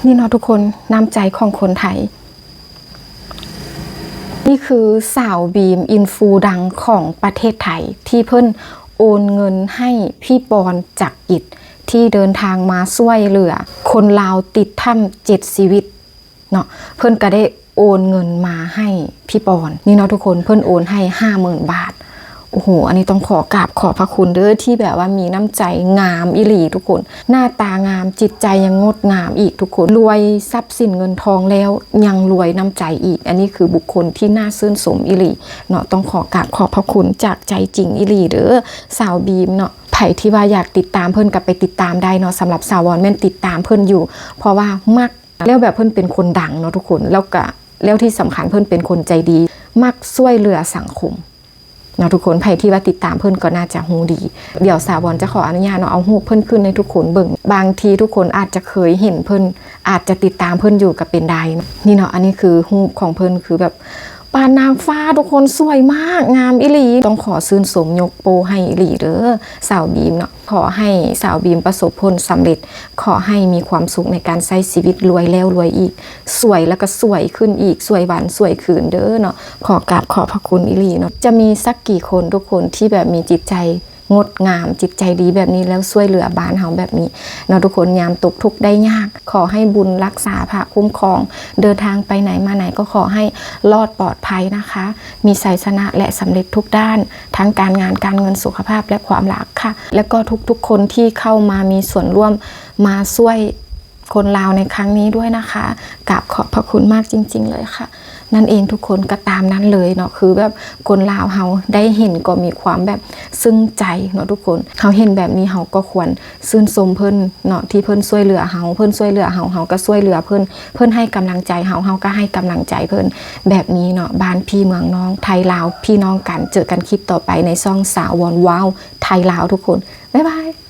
ນີ້ເນາະທຸກຄົນ ນ້ຳໃຈຂອງຄົນໄທ. ນີ້ຄືສາວບີມ ອິນຟູດັງຂອງປະເທດໄທ ທີ່ເພິ່ນໂອນເງິນໃຫ້ພີ່ປອນ ຈັກກິດ ທີ່ເດີນທາງມາຊ່ວຍເຫຼືອຄົນລາວຕິດຖ້ຳເຈັດຊີວິດເນາະ. ເພິ່ນກະໄດ້ໂອນເງິນມາໃຫ້ພີ່ປອນ ນີ້ເນາະທຸກຄົນ ເພິ່ນໂອນໃຫ້ຫ້າໝື່ນບາດ. ໂອ້ໂຫ ອັນນີ້ຕ້ອງຂໍກາບຂອບພະຄຸນເດີ້ ທີ່ແບບວ່າມີນ້ຳໃຈງາມອີ່ຫຼີທຸກຄົນ ໜ້າຕາງາມ ຈິດໃຈຍັງງົດງາມອີກທຸກຄົນ ລວຍຊັບສິນເງິນທອງແລ້ວ ຍັງລວຍນ້ຳໃຈອີກ. ອັນນີ້ຄືບຸກຄົນທີ່ໜ້າຊື່ນຊົມອີ່ຫຼີເນາະ ຕ້ອງຂໍກາບຂອບພະຄຸນຈາກໃຈຈິງອີ່ຫຼີເດີ້ ສາວບີມເນາະ. ໃຜທີ່ວ່າຢາກຕິດຕາມເພິ່ນກະໄປຕິດຕາມໄດ້ເນາະ ສຳລັບສາວອນແມ່ນຕິດຕາມເພິ່ນຢູ່ ເພາະວ່າມັກ ແລ້ວແບບເພິ່ນເປັນຄົນດັງເນາະທຸກຄົນ ແລ້ວກະ ແລ້ວທີ່ສຳຄັນເພິ່ນເປັນຄົນໃຈດີ ມັກຊ່ວຍເຫຼືອສັງຄົມເນາະທຸກຄົນ. ໃຜທີ່ວ່າຕິດຕາມເພິ່ນກໍໜ້າຈະຮູ້ດີ. ດຽວສາວອນຈະຂໍອະນຸຍາດເນາະ ເອົາຮູບເພິ່ນຂຶ້ນໃຫ້ທຸກຄົນເບິ່ງ ບາງທີທຸກຄົນອາດຈະເຄີຍເຫັນເພິ່ນ ອາດຈະຕິດຕາມເພິ່ນຢູ່ກະເປັນໄດ້ເນາະ. ນີ້ເນາະ ອັນນີ້ຄືຮູບຂອງເພິ່ນ ຄືແບບປານນາງຟ້າທຸກຄົນ ສວຍມາກ ງາມອີ່ຫຼີ ຕ້ອງຂໍຊື່ນຊົມຍົກໂປ້ໃຫ້ອີ່ຫຼີເດີ້ ສາວບີມເນາະ. ຂໍໃຫ້ສາວບີມປະສົບຜົນສຳເລັດ ຂໍໃຫ້ມີຄວາມສຸກໃນການໃຊ້ຊີວິດ ລວຍແລ້ວລວຍອີກ ສວຍແລ້ວກະສວຍຂຶ້ນອີກ ສວຍວັນສວຍຄືນເດີ້ເນາະ. ຂໍກາບຂອບພະຄຸນອີ່ຫຼີເນາະ. ຈະມີສັກກີ່ຄົນທຸກຄົນທີ່ແບບມີຈິດໃຈງົດງາມ ຈິດໃຈດີແບບນີ້ ແລ້ວຊ່ວຍເຫຼືອບ້ານເຮົາແບບນີ້ເນາະທຸກຄົນ ຍາມຕົກທຸກໄດ້ຍາກ. ຂໍໃຫ້ບຸນລັກສາພາຄຸ້ມຄອງ ເດີນທາງໄປໄຫນມາໄຫນກໍຂໍໃຫ້ລອດປອດໄພນະຄະ ມີໄຊຊະນະ ແລະ ສຳເລັດທຸກດ້ານ ທັງການງານ ການເງິນ ສຸຂະພາບ ແລະ ຄວາມລັກຄະ. ແລະກໍທຸກໆຄົນທີ່ເຂົ້າມາມີສ່ວນຮ່ວມ ມາຊ່ວຍຄົນລາວໃນຄັ້ງນີ້ດ້ວຍນະຄະ ກາບຂອບພະຄຸນມາກຈິງໆເລີຍຄະ. ນັ້ນເອງທຸກຄົນ ກະຕາມນັ້ນເລີຍເນາະ ຄືແບບຄົນລາວເຮົາໄດ້ເຫັນກໍມີຄວາມແບບຊຶ້ງໃຈເນາະທຸກຄົນ. ເຮົາເຫັນແບບນີ້ເຮົາກໍຄວນຊື່ນຊົມເພິ່ນເນາະ ທີ່ເພິ່ນຊ່ວຍເຫຼືອເຮົາ ເພິ່ນຊ່ວຍເຫຼືອເຮົາ ເຮົາກະຊ່ວຍເຫຼືອເພິ່ນ ເພິ່ນໃຫ້ກຳລັງໃຈເຮົາ ເຮົາກະໃຫ້ກຳລັງໃຈເພິ່ນ ແບບນີ້ເນາະ. ບ້ານພີ່ເມືອງນ້ອງ ໄທລາວພີ່ນ້ອງກັນ ເຈີກັນຄລິບຕໍ່ໄປໃນຊ່ອງສາວອນວ້າວໄທລາວທຸກຄົນ ບາຍບາຍ.